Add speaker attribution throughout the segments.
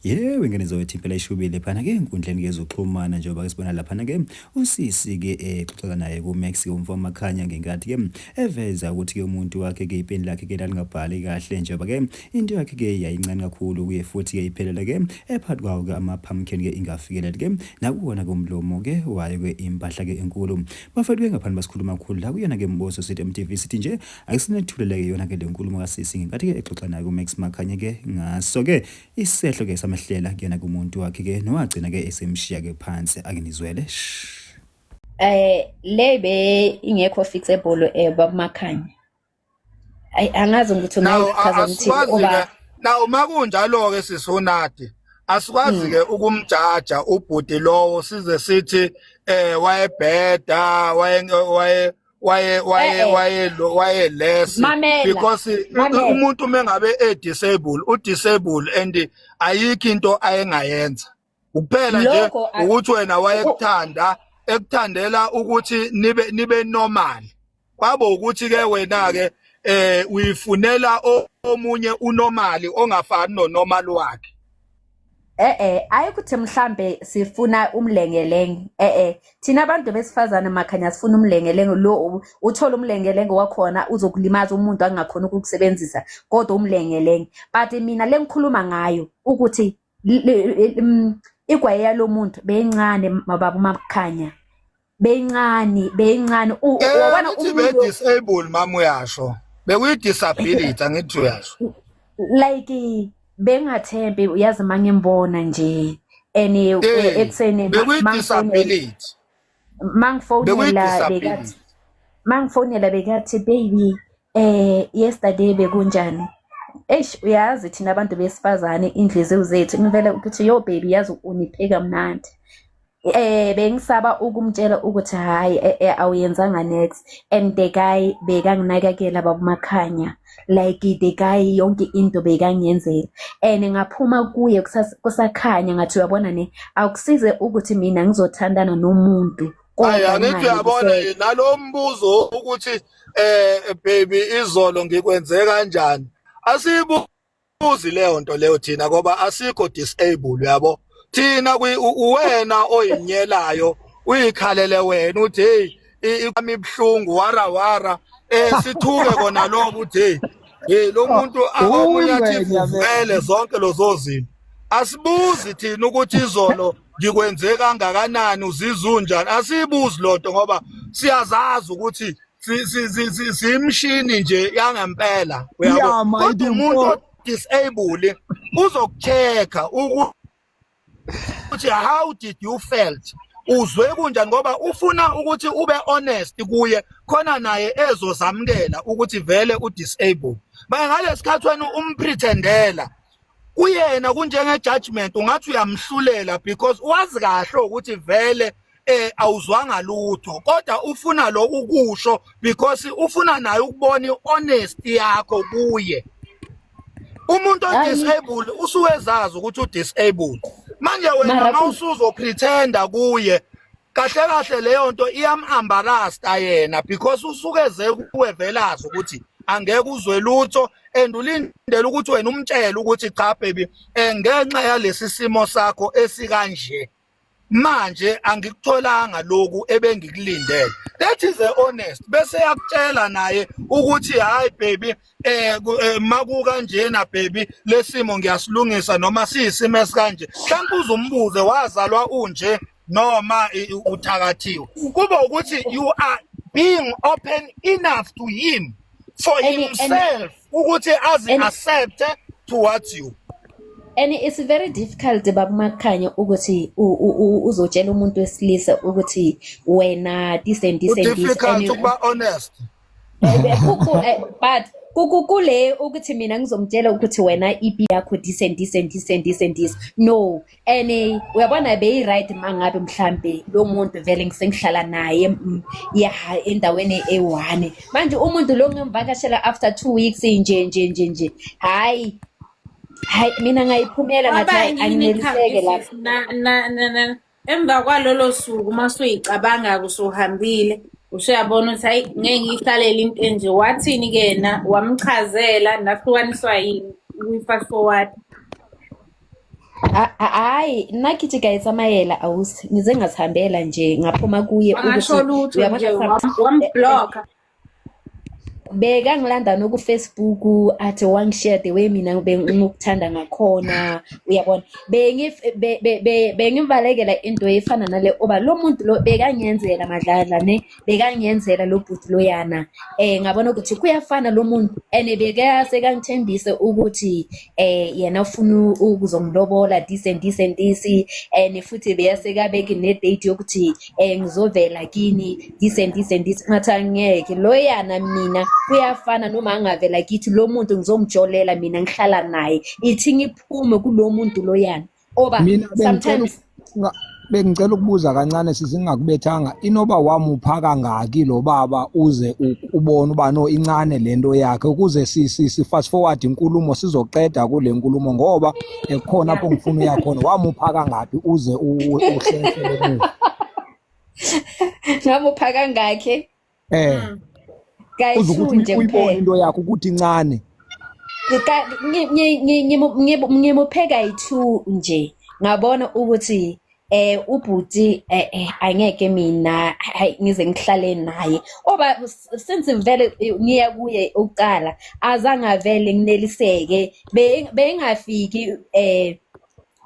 Speaker 1: Yebo, ingane zawethu impela ishubile phana ke enkundleni ke zokuxhumana njengoba ke sibona laphana ke usisi ke exoxa naye kuMax ke umfo Makhanya ngenkathi ke eveza ukuthi ke umuntu wakhe ke ipeni lakhe ke lalingabhali kahle njengoba ke into yakhe ke yayincane kakhulu kuye futhi ke iphelele ke ephakathi kwawo ke ama-pumpkin ke ingafikeleli ke nakuwona ke umlomo ke wayo ke impahla ke enkulu. Bafethu ke ngaphambi basikhuluma kakhulu la kuyona ke Mboso sithi MTV sithi nje Akusinethuleleke yona ke le nkulumo kasisi ngenkathi ke exoxa naye kuMax Makhanye ke ngaso ke isehlo ke samehlela kuyena kumuntu wakhe ke nowagcina ke esemshiya ke phansi ake nizwele shh.
Speaker 2: Le be ingekho fixable baba Makhanya. Ayi angazi ukuthi
Speaker 3: Now
Speaker 2: ungayichaza ukuthi
Speaker 3: asikwazi
Speaker 2: uba
Speaker 3: ke now makunjalo ke sisonadi asikwazi ke ukumjaja ubhuti lowo size sithi wayebheda waye waye waye waye
Speaker 2: Eh, eh.
Speaker 3: waye lo waye less
Speaker 2: Mamela,
Speaker 3: because
Speaker 2: mamela.
Speaker 3: umuntu mengabe e disable u disable and ayikho into ayengayenza kuphela nje
Speaker 2: Lokho
Speaker 3: ukuthi wena wayekuthanda ekuthandela ukuthi nibe normal kwabo ukuthi ke wena ke uyifunela omunye unormal ongafani nonormal wakhe.
Speaker 2: Eh ayikuthi mhlambe sifuna umlengelenge. Thina abantu besifazane Makhanya sifuna umlengelenge lo uthola umlengelenge wakhona uzokulimaza umuntu angakhona ukukusebenzisa kodwa umlengelenge. But mina lengikhuluma ngayo ukuthi igwayi yalomuntu beyincane mababa uMakhanya. Beyincane, beyincane. Wabona
Speaker 3: Angithi
Speaker 2: umuntu
Speaker 3: be-disable mama uyasho. Bekuyi-disability angithi uyasho.
Speaker 2: Like bengathembi uyazi mangimbona nje and ekuseni
Speaker 3: Bekuyi-disability.
Speaker 2: Mangifonela
Speaker 3: Bekuyi-disability.
Speaker 2: bekathi mangifonela bekathi baby yesterday bekunjani. Eish uyazi thina abantu besifazane inhliziyo zethu ngivele ukuthi yo baby yazi unipheka mnandi. Bengisaba ukumtshela ukuthi hayi awuyenzanga next and the guy bekanginakekela baba Makhanya, like the guy yonke into bekangiyenzela and ngaphuma kuye kusakhanya ngathi uyabona ne akusize ukuthi mina ngizothandana nomuntu
Speaker 3: Hayi
Speaker 2: kodwa
Speaker 3: angithi uyabona
Speaker 2: nginganeliseki.
Speaker 3: Nalo mbuzo ukuthi baby izolo ngikwenze kanjani, asibuzi leyo nto leyo thina ngoba asikho disable yabo. Thina uwena oyinyelayo uyikhalele wena uthi hey imi ibhlungu wara wara sithuke kona lokho ukuthi hey hey lo muntu omunye athi
Speaker 4: Uyingwenya vele.
Speaker 3: vuvele zonke lezo zinto. Asibuzi thina ukuthi izolo ngikwenze kangakanani uzizwa unjani, asibuzi lonto ngoba siyazazi ukuthi simshini nje yangempela uyabo.
Speaker 4: Yeah, my
Speaker 3: Kodwa umuntu
Speaker 4: dear.
Speaker 3: Disabled uzokuchecka ukuthi how did you felt, uzwe kunjani, ngoba ufuna ukuthi ube honest kuye khona naye ezozamukela ukuthi vele u-disabled. Manje ngalesikhathi wena umpretendela kuyena kunjenge judgment, ungathi uyamhlulela because wazi kahle ukuthi vele awuzwanga lutho, kodwa ufuna lokhu kusho because ufuna naye ukubona ihonesty yakho kuye. Umuntu o-disabled usuke ezazi ukuthi u-disabled. Manje wena
Speaker 2: Mara
Speaker 3: mawusuzo-pretenda kuye kahle kahle leyo nto iyam-embarrassa yena because usuke eze kuwe vele azi ukuthi angeke uzwe lutho and ulindele ukuthi wena umtshele ukuthi cha baby, ngenxa yalesi simo sakho esikanje manje angikutholanga lokhu ebengikulindele. That is the honest. Bese yakutshela naye ukuthi hayi baby, makukanjena baby lesimo ngiyasilungisa noma siyisimo esikanje. Mhlawumbe uzumbuze wazalwa unje noma uthakathiwe, kuba ukuthi you are being open enough to him for himself ukuthi azi accept towards you.
Speaker 2: And it's very difficult baba Makhanya ukuthi uzotshela umuntu wesilisa ukuthi wena this and this and this
Speaker 3: difficult
Speaker 2: and
Speaker 3: ukuba honest.
Speaker 2: But kule ukuthi mina ngizomtshela ukuthi wena ipi yakho this and this and this and this and this, no. And uyabona beyi-right mangabe mhlambe lo muntu vele ngisengihlala naye ya endaweni eyi-one. Manje umuntu lo ngimvakashela after 2 weeks nje nje nje nje, hayi hayi mina ngayiphumela ngathi
Speaker 5: Kwaba
Speaker 2: hayi
Speaker 5: yini
Speaker 2: angineliseke lapho.
Speaker 5: Na na na na emva kwalolo suku uma usuyicabanga-ke usuhambile usuyabona ukuthi hayi ngeke ngiyihlalele into enje, wathini-ke yena? Wamchazela nahlukaniswa yini? Kwi-fast forward.
Speaker 2: Hayi nna ke ka e tsamayela ausi ngize ngazihambela nje ngaphuma kuye
Speaker 5: Wangasho
Speaker 2: ukuthi
Speaker 5: lutho
Speaker 2: uyabona
Speaker 5: nje wamblocka.
Speaker 2: Bekangilanda noku-Facebook athi wangishiya the way mina bengikuthanda ngakhona, uyabona. Bengibalekela into efana nale oba lo muntu lo bekangiyenzela madladla ne, bekangiyenzela lo bhuti loyana. Ngabona ukuthi kuyafana lo muntu and bekase kangithembise ukuthi yena ufuna ukuzongilobola this and this and this, and futhi beyasekabeke ne-date yokuthi ngizovela kini this and this and this. Ngathi angeke loyana, mina kuyafana noma angavela kithi lo muntu, ngizomjolela mina ngihlala naye, ithi ngiphume kulo muntu loyana oba
Speaker 4: Mina bengicela
Speaker 2: sometimes
Speaker 4: bengicela ukubuza kancane sisi, ngingakubethanga, inoba wamupha kangaki lo baba uze ubone uba no incane lento yakhe, ukuze si fast forward inkulumo sizoqeda kule nkulumo, ngoba khona apho ngifuna uya khona. Wamupha kangaphi uze uhlehlele emuva?
Speaker 2: Ngamupha kangakhe?
Speaker 4: Eh, uze
Speaker 2: Kayi-two
Speaker 4: ukuthi
Speaker 2: nje
Speaker 4: uyibone
Speaker 2: kuphela.
Speaker 4: into yakho ukuthi incane.
Speaker 2: Ngimuphe kayi-two nje, ngabona ukuthi ubhuti angeke mina hayi ngize ngihlale naye oba since vele ngiya kuye ukuqala azange avele ngineliseke, bengafiki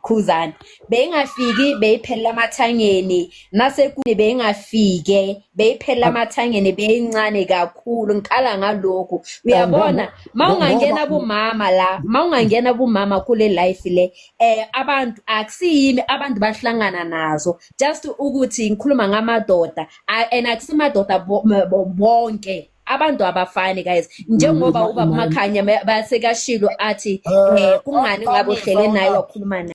Speaker 2: khuzana, bengafiki, beyiphelela amathangeni nasekune, bengafike beyiphelela amathangeni, beyincane kakhulu. Ngikhala ngalokhu, uyabona, mawungangena bomama la, mawungangena bomama kule life le, abantu akusiyimi, abantu bahlangana nazo, just ukuthi ngikhuluma ngamadoda and akusimadoda bonke, abantu abafani guys, njengoba ubaba Makhanya basekashilo athi kungani ngabe uhlele naye wakhuluma naye.